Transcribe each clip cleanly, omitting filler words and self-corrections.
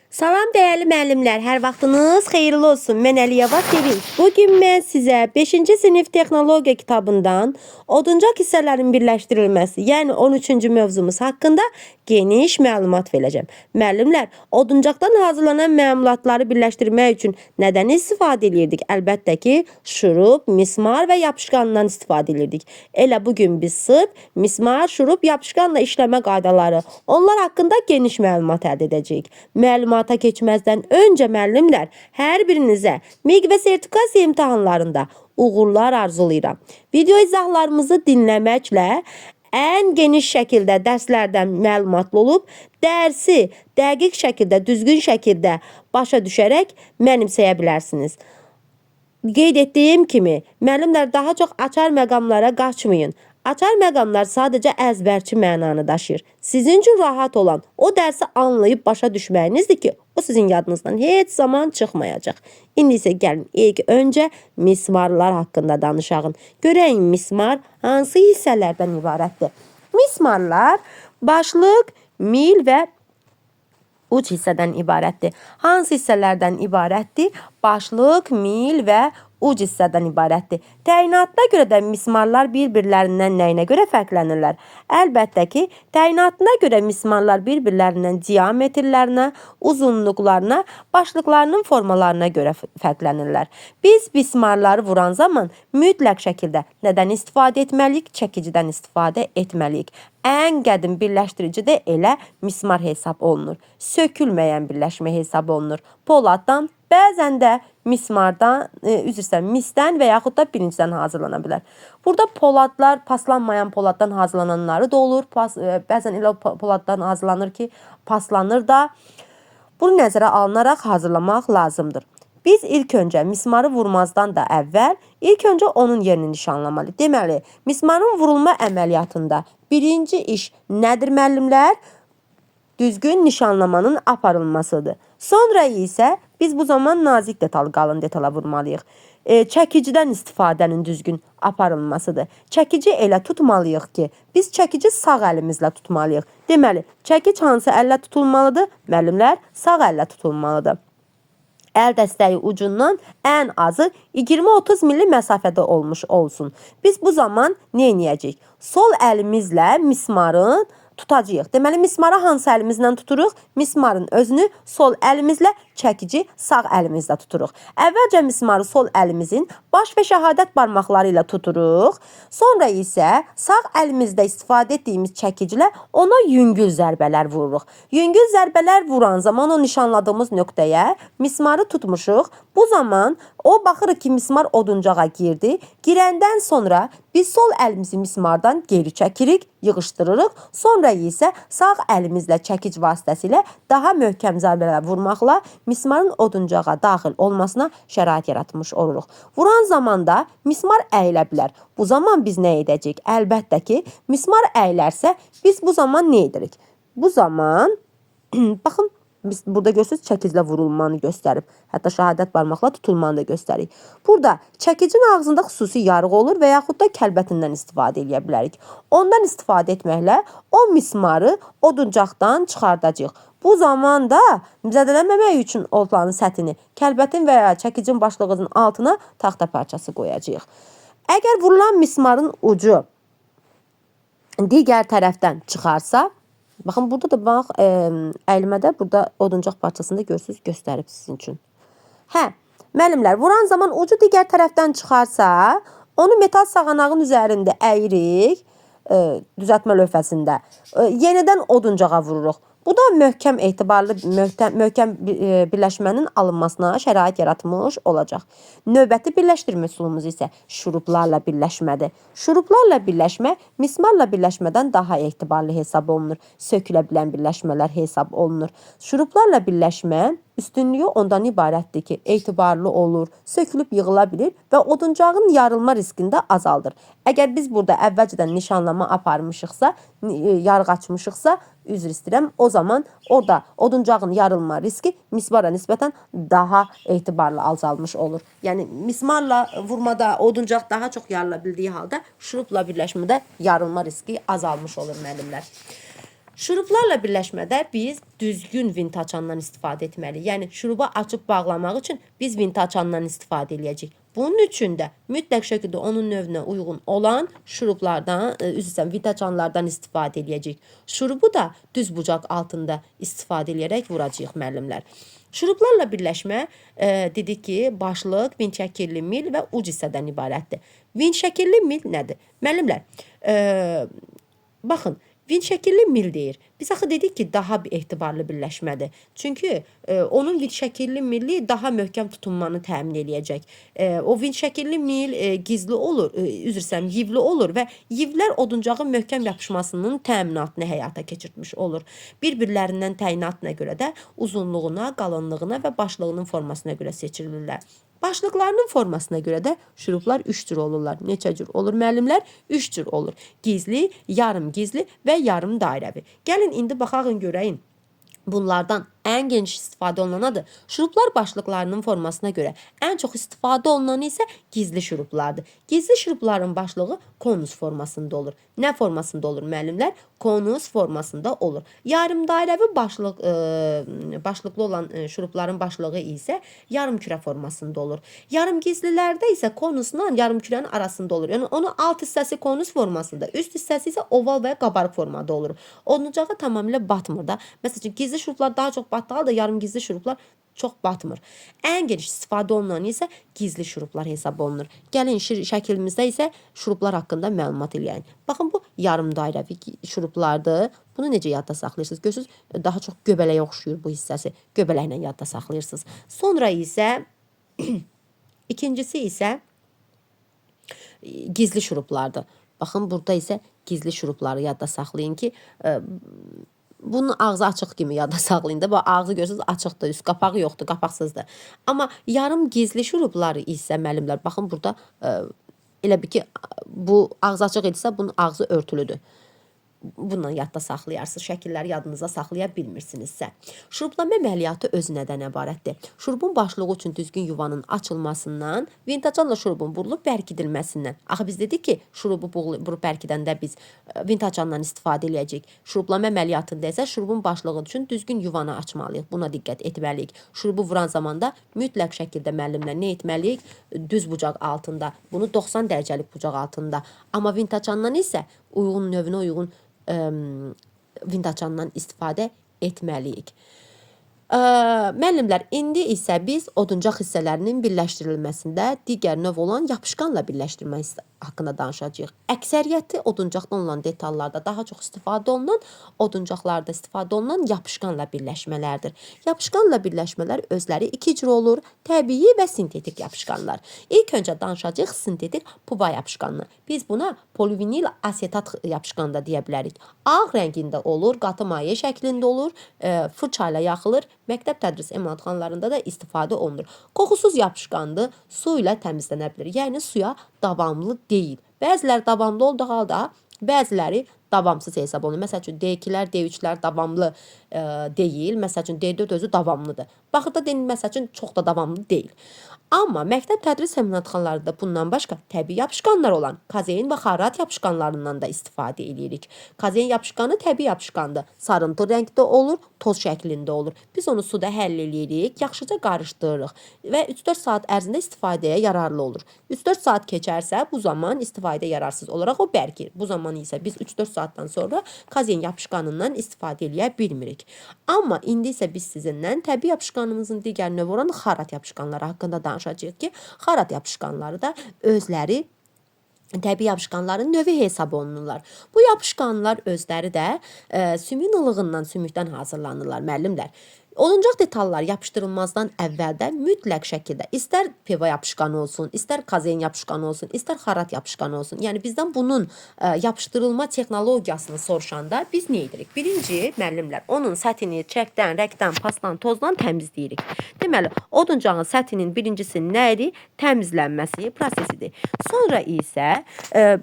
Salam dəyərli müəllimlər, hər vaxtınız xeyirli olsun. Mən Əliyeva Sevinç. Bugün mən sizə 5-ci sinif texnologiya kitabından oduncaq hissələrin birləşdirilməsi, yəni 13-cü mövzumuz haqqında geniş məlumat verəcəm. Müəllimlər, oduncaqdan hazırlanan məmulatları birləşdirmək üçün nədən istifadə edirdik? Əlbəttə ki, şurup, mismar və yapışqandan istifadə edirdik. Elə bugün biz sırf mismar, şurup, yapışqanla işləmə qaydaları, onlar haqqında geniş məlumat əldə edəcəyik. Məlumata keçməzdən öncə müəllimlər, hər birinizə MİQ və sertifikasiya imtahanlarında uğurlar arzulayıram. Video izahlarımızı dinləməklə ən geniş şəkildə dərslərdən məlumatlı olub, dərsi dəqiq şəkildə, düzgün şəkildə başa düşərək mənimsəyə bilərsiniz. Qeyd etdiyim kimi, müəllimlər daha çox açar məqamlara qaçmayın. Açar məqamlar sadəcə əzbərçi mənanı daşıyır. Sizin üçün rahat olan o dərsi anlayıb başa düşməyinizdir ki, o sizin yadınızdan heç zaman çıxmayacaq. İndi isə gəlin ilk öncə mismarlar haqqında danışaq. Görək mismar hansı hissələrdən ibarətdir? Mismarlar başlıq, mil və uc hissədən ibarətdir. Hansı hissələrdən ibarətdir? Başlıq, mil və uc hissədən ibarətdir. Təyinatına görə də mismarlar bir-birlərindən nəyinə görə fərqlənirlər? Əlbəttə ki, təyinatına görə mismarlar bir-birlərindən diametrlərinə, uzunluqlarına, başlıqlarının formalarına görə fərqlənirlər. Biz mismarları vuran zaman mütləq şəkildə nədən istifadə etməliyik? Çəkicidən istifadə etməliyik. Ən qədim birləşdirici də elə mismar hesab olunur. Sökülməyən birləşmə hesab olunur. Poladdan, bəzən də mismardan, üzr istəyirəm, misdən və yaxud da birincdən hazırlana bilər. Burada poladlar, paslanmayan poladdan hazırlananları da olur. Bəzən elə poladdan hazırlanır ki, paslanır da. Bunu nəzərə alınaraq hazırlamaq lazımdır. Biz ilk öncə mismarı vurmazdan da əvvəl ilk öncə onun yerini nişanlamalıyıq. Deməli, mismarın vurulma əməliyyatında birinci iş nədir müəllimlər? Düzgün nişanlamanın aparılmasıdır. Sonra isə biz bu zaman nazik detal, qalın detala vurmalıyıq. Çəkicidən istifadənin düzgün aparılmasıdır. Çəkici elə tutmalıyıq ki, biz çəkici sağ əlimizlə tutmalıyıq. Deməli, çəkic hansı əllə tutulmalıdır? Müəllimlər, sağ əllə tutulmalıdır. Əl dəstəyi ucundan ən azı 20-30 milli məsafədə olmuş olsun. Biz bu zaman nə edəcəyik? Sol əlimizlə mismarın tutacağıq. Deməli, mismarı hansı əlimizlə tuturuq? Mismarın özünü sol əlimizlə, çəkici sağ əlimizlə tuturuq. Əvvəlcə mismarı sol əlimizin baş və şəhadət barmaqları ilə tuturuq. Sonra isə sağ əlimizdə istifadə etdiyimiz çəkiclə ona yüngül zərbələr vururuq. Yüngül zərbələr vuran zaman o nişanladığımız nöqtəyə mismarı tutmuşuq. Bu zaman o baxırıq ki, mismar oduncağa girdi. Girəndən sonra biz sol əlimizi mismardan geri çəkirik, yığışdırırıq. Sonra isə sağ əlimizlə çəkic vasitəsilə daha möhkəm zərbələr vurmaqla mismarın oduncağa daxil olmasına şərait yaratmış oluruq. Vuran zaman da mismar əyilə bilər. Bu zaman biz nə edəcəyik? Əlbəttə ki, mismar əyilərsə biz bu zaman nə edirik? Bu zaman baxın, biz burada görürsünüz çəkiclə vurulmanı göstərib. Hətta şəhadət barmaqla tutulmanı da göstərir. Burada çəkicin ağzında xüsusi yarıq olur və yaxud da kəlbətindən istifadə edə bilərik. Ondan istifadə etməklə o mismarı oduncaqdan çıxardacağıq. Bu zaman da zədələnməmək üçün oltanın səthini kəlbətin və ya çəkicin başlığının altına taxta parçası qoyacağıq. Əgər vurulan mismarın ucu digər tərəfdən çıxarsa, baxın burada da bax, əyilmədə burada oduncaq parçasında görürsünüz, göstərib sizin üçün. Hə, müəllimlər, vuran zaman ucu digər tərəfdən çıxarsa, onu metal sağanağın üzərində əyirik, düzəltmə lövhəsində. Yenidən oduncağa vururuq. Bu da möhkəm etibarlı, möhkəm birləşmənin alınmasına şərait yaratmış olacaq. Növbəti birləşdirmə üsulumuz isə şuruplarla birləşmədir. Şuruplarla birləşmə mismarla birləşmədən daha etibarlı hesab olunur. Sökülə bilən birləşmələr hesab olunur. Şuruplarla birləşmə üstünlüyü ondan ibarətdir ki, etibarlı olur, sökülüb yığıla bilir və oduncağın yarılma riskini də azaldır. Əgər biz burada əvvəlcədən nişanlama aparmışıqsa, yarıq açmışıqsa, üzr istəyirəm, o zaman orada oduncağın yarılma riski mismara nisbətən daha etibarlı azalmış olur. Yəni mismarla vurmada oduncaq daha çox yarıla bildiyi halda şurupla birləşmədə yarılma riski azalmış olur müəllimlər. Şuruplarla birləşmədə biz düzgün vintaçandan istifadə etməliyik. Yəni şuruba açıb bağlamaq üçün biz vintaçandan istifadə eləyəcəyik. Bunun üçün də mütləq şəkildə onun növünə uyğun olan şuruplardan, üzr istəyirəm, vintaçanlardan istifadə eləyəcəyik. Şurubu da düz bucaq altında istifadə eləyərək vuracağıq müəllimlər. Şuruplarla birləşmə dedik ki, başlıq, vint şəkilli mil və uc hissədən ibarətdir. Vint şəkilli mil nədir? Müəllimlər, baxın, vint şəkilli mil deyir. Biz axı dedik ki, daha bir etibarlı birləşmədir. Çünki onun vint şəkilli mili daha möhkəm tutunmanı təmin eləyəcək. O vint şəkilli mil gizli olur, üzr istəyirəm, yivli olur və yivlər oduncağın möhkəm yapışmasının təminatını həyata keçirtmiş olur. Bir-birlərindən təyinatına görə də uzunluğuna, qalınlığına və başlığının formasına görə seçilirlər. Başlıqlarının formasına görə də şuruplar 3 cür olurlar. Neçə cür olur müəllimlər? 3 cür olur. Gizli, yarım gizli və yarım dairəvi. Gəlin indi baxağın görəyin. Bunlardan ən geniş istifadə olunanıdır. Şuruplar başlıqlarının formasına görə ən çox istifadə olunanı isə gizli şuruplardır. Gizli şurupların başlığı konus formasında olur. Nə formasında olur müəllimlər? Konus formasında olur. Yarım dairəvi başlıq başlıqlı olan şurupların başlığı isə yarım kürə formasında olur. Yarım gizlilərdə isə konusla yarım kürənin arasında olur. Yəni onun alt hissəsi konus formasında, üst hissəsi isə oval və ya qabarıq formada olur. Oduncağa tamamilə batmır da. Məsəl üçün gizli şuruplar daha çox batdığı halda yarım gizli şuruplar çox batmır. Ən geniş istifadə olunan isə gizli şuruplar hesab olunur. Gəlin şəklimizdə isə şuruplar haqqında məlumat eləyək. Baxın, bu yarım dairəvi şuruplardır. Bunu necə yadda saxlayırsınız? Görürsünüz, daha çox göbələyə oxşuyur bu hissəsi. Göbələklə yadda saxlayırsınız. Sonra isə ikincisi isə gizli şuruplardır. Baxın, burada isə gizli şurupları yadda saxlayın ki, bunun ağzı açıq kimi yadda saxlayın da. Bu ağzı görürsünüz açıqdır, üst qapağı yoxdur, qapaqsızdır. Amma yarım gizli şurupları isə müəllimlər, baxın burada elə bil ki, bu ağzı açıq idisə bunun ağzı örtülüdür. Bununla yadda saxlayarsınız. Şəkilləri yadınızda saxlaya bilmirsinizsə. Şuruplama əməliyyatı özü nədən ibarətdir? Şurubun başlığı üçün düzgün yuvanın açılmasından, vintacanla şurubun vurulub bərkidilməsindən. Axı biz dedik ki, şurubu vurub bərkidəndə biz vintacandan istifadə eləyəcəyik. Şuruplama əməliyyatında isə şurubun başlığı üçün düzgün yuvanı açmalıyıq. Buna diqqət etməliyik. Şurubu vuran zamanda mütləq şəkildə müəllimlər nə etməliyik? Düz bucaq altında. Bunu 90 dərəcəlik bucaq altında. Amma vintacandan isə uyğun növünə uyğun vintaçandan istifadə etməliyik. Müəllimlər, indi isə biz oduncaq hissələrinin birləşdirilməsində digər növ olan yapışqanla birləşdirmə haqqında danışacağıq. Əksəriyyəti oduncaqdan olan detallarda daha çox istifadə olunan, oduncaqlarda istifadə olunan yapışqanla birləşmələrdir. Yapışqanla birləşmələr özləri iki cür olur: təbii və sintetik yapışqanlar. İlk öncə danışacağıq sintetik puba yapışqanını. Biz buna polivinil asetat yapışqanı da deyə bilərik. Ağ rəngində olur, qatı maye şəklində olur, fırça ilə yaxılır. Məktəb tədris emalatxanalarında da istifadə olunur. Qoxusuz yapışqandır, su ilə təmizlənə bilir. Yəni suya davamlı deyil. Bəziləri davamlı olduğu halda, bəziləri davamsız hesab olunur. Məsəl üçün D2-lər, D3-lər davamlı deyil. Məsəl üçün D4 özü davamlıdır. Baxırda D məsəl üçün çox da davamlı deyil. Amma məktəb tədris emalatxanalarında bundan başqa təbii yapışqanlar olan kazein və xarat yapışqanlarından da istifadə edirik. Kazein yapışqanı təbii yapışqandır. Sarımtıl rəngdə olur, toz şəklində olur. Biz onu suda həll eləyirik, yaxşıca qarışdırırıq və 3-4 saat ərzində istifadəyə yararlı olur. 3-4 saat keçərsə bu zaman istifadəyə yararsız olaraq o bərkir. Bu zaman isə biz 3-4 saatdan sonra kazein yapışqanından istifadə eləyə bilmirik. Amma indi isə biz sizinlə təbii yapışqanımızın digər növü olan xarat yapışqanları haqqında danışacağıq ki, xarat yapışqanları da özləri təbii yapışqanların növü hesab olunurlar. Bu yapışqanlar özləri də sümüyün ılığından, sümükdən hazırlanırlar müəllimlər. Oduncaq detallar yapışdırılmazdan əvvəldə mütləq şəkildə istər peva yapışqanı olsun, istər kazein yapışqanı olsun, istər xarat yapışqanı olsun. Yəni bizdən bunun yapışdırılma texnologiyasını soruşanda biz nə edirik? Birinci, müəllimlər, onun səthini çəkdən, rəngdən, pasdan, tozdan təmizləyirik. Deməli, oduncağın səthinin birincisi nə idi? Təmizlənməsi prosesidir. Sonra isə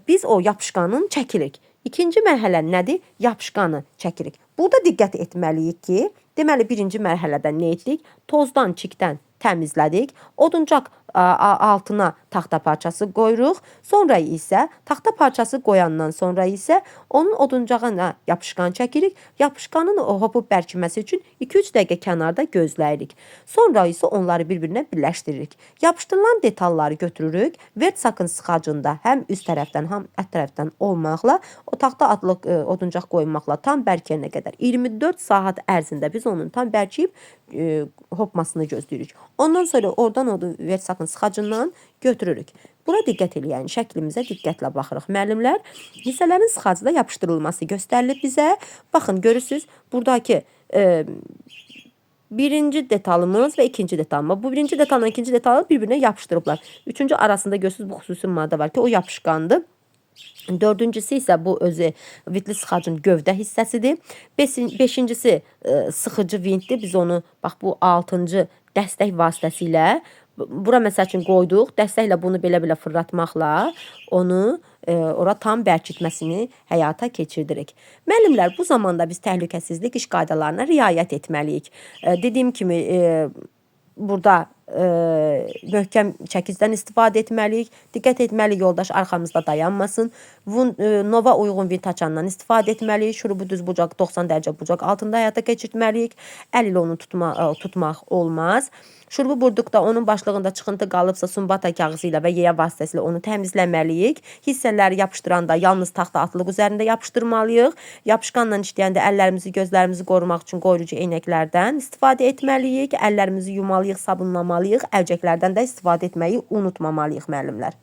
biz o yapışqanın çəkirik. İkinci mərhələ nədir? Yapışqanı çəkirik. Burada diqqət etməliyik ki, deməli birinci mərhələdə nə etdik? Tozdan, çikdən təmizlədik. Oduncaq Altına taxta parçası qoyuruq. Sonra isə taxta parçası qoyandan sonra isə onun oduncağına yapışqan çəkirik. Yapışqanın hopub bərkiməsi üçün 2-3 dəqiqə kənarda gözləyirik. Sonra isə onları bir-birinə birləşdiririk. Yapışdırılan detalları götürürük. Vertsakın sıxacında həm üst tərəfdən, həm alt tərəfdən olmaqla o taxta adlı oduncaq qoymaqla tam bərkiyənə qədər 24 saat ərzində biz onun tam bərkiyib hopmasını gözləyirik. Ondan sonra oradan o vertsakın sıxacından götürürük. Bura diqqət eləyən, şəklimizə diqqətlə baxırıq. Müəllimlər, hissələrin sıxacda yapışdırılması göstərilib bizə. Baxın, görürsüz, buradakı birinci detalımız və ikinci detalımız. Bu birinci detalla ikinci detalı bir-birinə yapışdırıblar. Üçüncü arasında görürsüz, bu xüsusi maddə var ki, o yapışqandır. Dördüncüsü isə bu özü vitli sıxacın gövdə hissəsidir. Beşincisi sıxıcı vintdir. Biz onu bax bu altıncı dəstək vasitəsilə bura məsəl üçün qoyduq. Dəstəklə bunu belə-belə fırlatmaqla onu ora tam bərkitməsini həyata keçirdirik. Müəllimlər, bu zamanda biz təhlükəsizlik iş qaydalarına riayət etməliyik. Dediyim kimi burada möhkəm çəkicdən istifadə etməliyik. Diqqət etməliyik, yoldaş arxamızda dayanmasın. Nova uyğun vint açandan istifadə etməliyik. Şurubu düz bucaq 90 dərəcə bucaq altında həyata keçirtməliyik. Əl ilə onu tutmaq olmaz. Şurubu vurduqda onun başlığında çıxıntı qalıbsa sumbata kağızı ilə və yeyə vasitəsilə onu təmizləməliyik. Hissələri yapışdıranda yalnız taxta atlıq üzərində yapışdırmalıyıq. Yapışqanla işləyəndə əllərimizi, gözlərimizi qorumaq üçün qoruyucu eynəklərdən istifadə etməliyik. Əllərimizi yumalıyıq, sabunlamalıyıq. Əlcəklərdən də istifadə etməyi unutmamalıyıq müəllimlər.